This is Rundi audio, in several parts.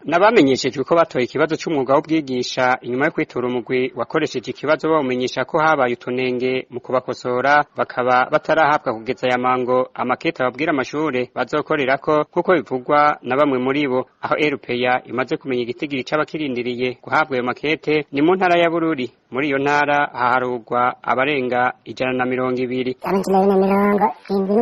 N'abamenyeshejwe ko batoye ikibazo c'umwuga w'ubwigisha inyuma yo kwitura umugwi wakoresheje ikibazo bawumenyesha ko habaye utunenge mu kubakosora, bakaba batarahabwa kugeza aya mango amakete ababwira amashure bazokorerako, nk'uko bivugwa na bamwe muri bo. Aho RPA imaze kumenya igitigiri c'abakirindiriye guhabwa ayo makete ni mu ntara ya Bururi. Muri iyo ntara haharurwa abarenga 120. 278 nabo muri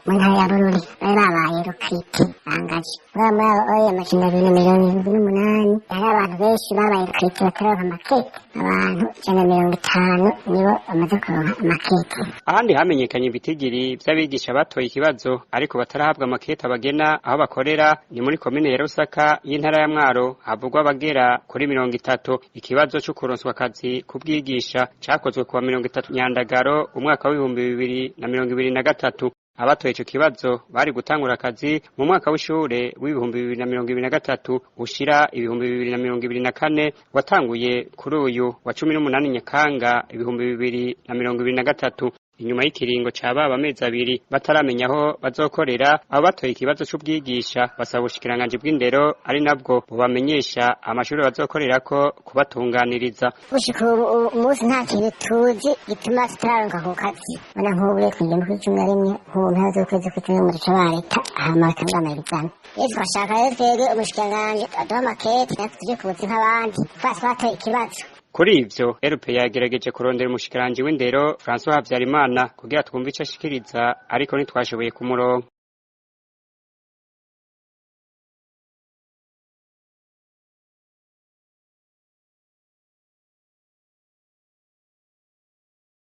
mu ntara ya Bururi bari babaye recrutés, bangaje muri abo oya 278. Hari abantu benshi babaye recrutés batararonka amakete. Abantu 150 nibo bamaze kuronka amakete. Ahandi hamenyekanye ibitigiri vy'abigisha batoye ikibazo ariko batarahabwa amakete abagena aho bakorera ni muri komine ya Rusaka y'intara ya Mwaro, havugwa abagera kuri 30. Ikibazo co kuronswa akazi ku bwigisha cakozwe kuwa 30 Nyandagaro umwaka w'2023. Abatoye ico kibazo bari gutangura akazi mu mwaka w'ishure w'2023 ushira 2024, watanguye kuri uyu wa 18 Nyakanga 2023. Inyuma y'ikiringo ca baba amezi 2 bataramenya aho bazokorera, abo batoye ikibazo c'ubwigisha basaba ubushikiranganji bw'indero, ari nabwo bubamenyesha amashuri bazokorerako, kubatunganiriza. Gushika ubu umunsi nta kintu tuzi gituma tutararonka ku kazi. Ubona nk'ubu rero twigiye mu kw'icumi na rimwe, nk'ubu mpera z'ukwezi kw'icumi mu duce ba leta hama batangura examen. Rero twashaka rero twebwe umushikiranganji aduha amakete, natwe tuje ku buzi nk'abandi twasi twatoye ikibazo. Kuri ivyo RPA yagerageje kurondera umushikiranganji w'indero François Habyarimana kugira twumve ico ashikiriza, ariko ntitwashoboye kumuronka.